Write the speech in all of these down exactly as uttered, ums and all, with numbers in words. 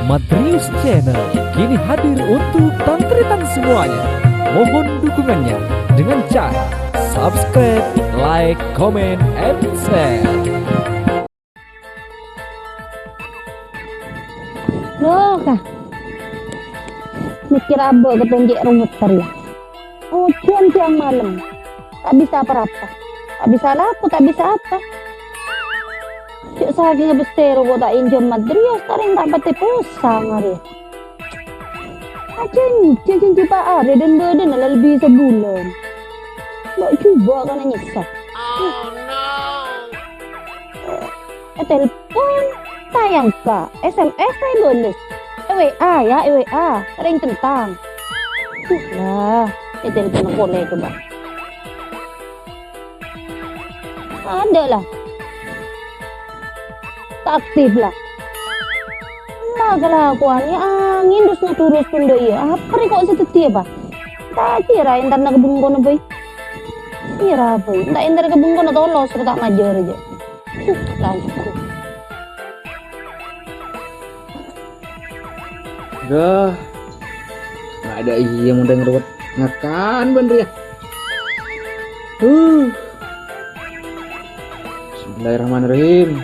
Madrius Channel kini hadir untuk tan-taretan semuanya. Mohon dukungannya dengan cara subscribe, like, comment, and share. Loh, Kak. Mikir abbo' kepenjek rumet tadi. Ujan siang malem. Tak bisa apa-apa. Tak bisa laku, tak bisa apa. Cek saking bes tero kok tak injom Madrius, tareng tak pati posang hari. Ajen, jajan di Pak Are dan badan lebih sebulan. Mbak coba kana nyesek. Eh, telepon, tayang ka, S M S saya bales. Eh, W A ya, eh, W A, ring tentang. Lah, eh, telepon pole coba. Ada lah. Tak aktif lah. Lah, kelakuannya angin terus terus tunda iya. Apa nih kok sedih apa? Tak kira entar nak kebun kono, Boy. Kira, Boy. Tak entar kebun kono tolos, tak majar aja. Huh, langsung. Dah. Nggak ada iya mau denger buat ngakan bener ya. Huh. Bismillahirrahmanirrahim.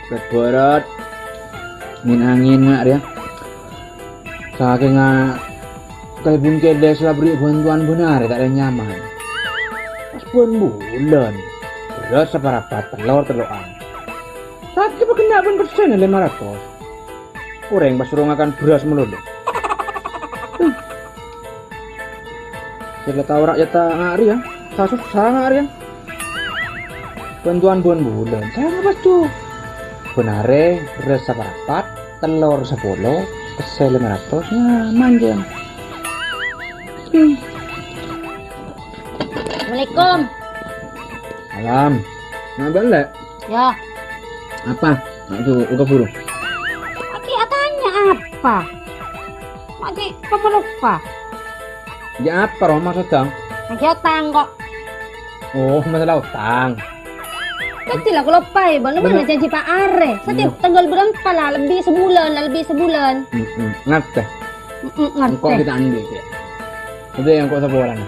Berat-berat. Angin-angin nggak ya. Saking kalebun kele selalu beri bantuan benar tak ada nyaman. Pas bulan bulan, beras saparapat telur telokan. Tapi apa kena pun persen lima ratus. Kurang pas suruh ngakan beras melulu. Kita tahu rakyat tak ngari ya, tak susah ngari ya. Bantuan bulan-bulan, saya nggak pas tuh. Benare beras saparapat, telur sepuluh, pese lima ratus, nyaman jeng. Hmm. Assalamualaikum. Salam. Nggak balik? Ya. Apa? Nggak tuh, udah buru. Aki atanya apa? Aki pemelupa. Ya apa roh maksudnya? Aki utang kok. Oh, masalah utang. Tadi lah kalau pai, bang, mana janji Pak Are? Setiap tanggal berapa lah, lebih sebulan, lah, lebih sebulan. Mm-mm. Ngerti? Mm-mm, Engkau ngerti. Kita andi ya. Itu yang kok sapa orang?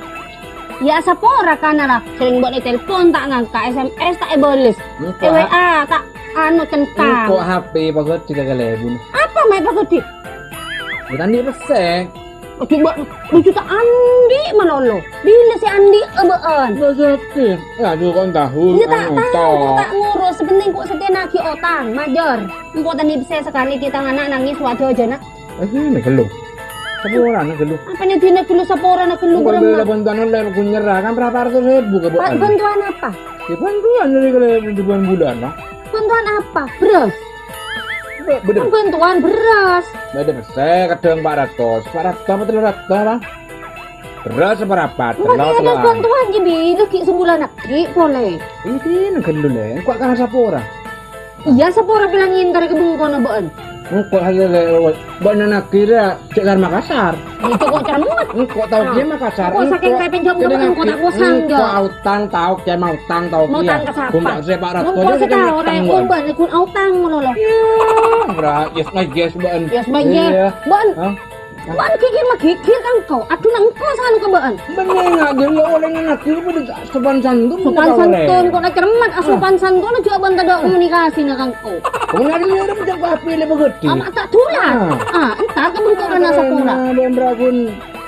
Ya sapora kana lah, sering buat telepon tak ngangka, S M S tak ebales, Engkau W A tak anu centang. Engkau H P bagus juga kalebun. Apa mai Pak Gede? Kita andi pese. Coba lucu tak andi malolo. Bila si andi ebaan. Bagus ya. Ya juga kau tahu. Dia tak tahu, tak ngurus. Sepenting kok setia nagih otang, major. Engkau tadi bisa sekali kita anak nangis wajah aja nak. Eh, ini gelu. Sapa orang gelu? Apa nih dina gelu sapora na gelu Bukan kurang bela nak. Bantuan online, aku nyerah kan berapa ratus ribu ke Pak, bulan. Bantuan apa? Ya bantuan dari kalau bulan-bulan lah. Bantuan apa? Beras. Bener. Bantuan beras. Ada pese kadang empat ratus, empat ratus apa telur ratus lah. Beras apa rapat? Enggak ada bantuan jadi itu ki sebulan ki boleh. Ini nang gelu le, kok kan sapa ora? Iya sapora bilang ngintar ke bengkono baan. Engkau hal le, bukan anak kira cek dari Makassar. Itu kok cermet. Engkau tahu dia Makassar. Kok saking kayak penjam kok engkau tak kosong, Jo. Engkau utang tahu dia mau utang tahu Mau dia. utang ke siapa? Bukan saya Pak Rato. Mau kok sih tahu orang umban ikut utang ngono loh. Ora, yes my guess, Mbak. Yes my guess. Mbak. Hah? Mbak gigir mah gigir kan kau. Aduh nang engkau sana ke Mbak. Bener nggak dia nggak oleh nganak itu pada sopan santun. Sopan santun kok nak cermet, ah, sopan santun aja ban tak ada komunikasi nak kan kau. Kemudian dia udah menjaga H P le begitu. Amat tak tular. Ah, entar kamu kok kena sapora. Dan ragun.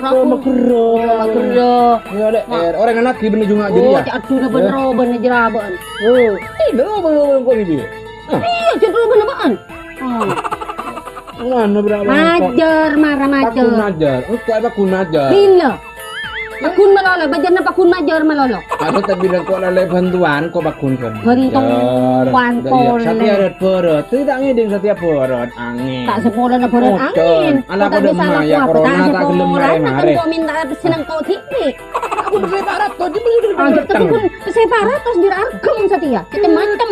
Ragun. Magero. Magero. Ya ada orang anak di bener juga jadi Oh, ya. Cak Abdul bener bener jeraban. Oh, ini belum belum kok ini. Iya, jadi bener baan. Ah. Mana berapa? Majar, marah Pakun majar. Majar. Engkau apa kun Majar? Bila? Pakun malolo, bajarna pakun majar malolo. Ada tak bilang kok lalai bantuan kok pakun kan. Bantuan Tapi boleh. Ada borot, tidak ngiding setiap borot angin. Tak sepuluh na borot Udan. Angin. Ala Kok tak pada bisa maya laku apa? Corona Tak tak gelem sepuluh, mare-mare. Kok minta seneng kau titik. Aku beli parat kok dibeli dari Aja Batam. Tekun separat terus dirargem setia. Macam-macam.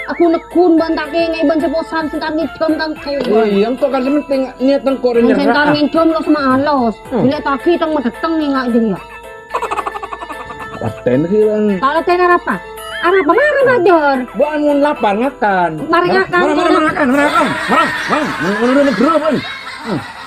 Aku nekun ban tak kengek ban seposan sing tak ngidam kan kau. Oh iya, engkau kan sementing niat engkau udah Mungkin nyerah. kan nginjom lo semalos. Hmm. Bila tagi tang medeteng nih ngak jeng ya. Paten sih kan. Kalau tenar apa? Arapa marè, Major? Bâ'ân mon lapar ngakan. Marè ngakan, marè, marè, marè ngakan, marè ngakan. Marè, marè, marè, marè, marè, marè, marè.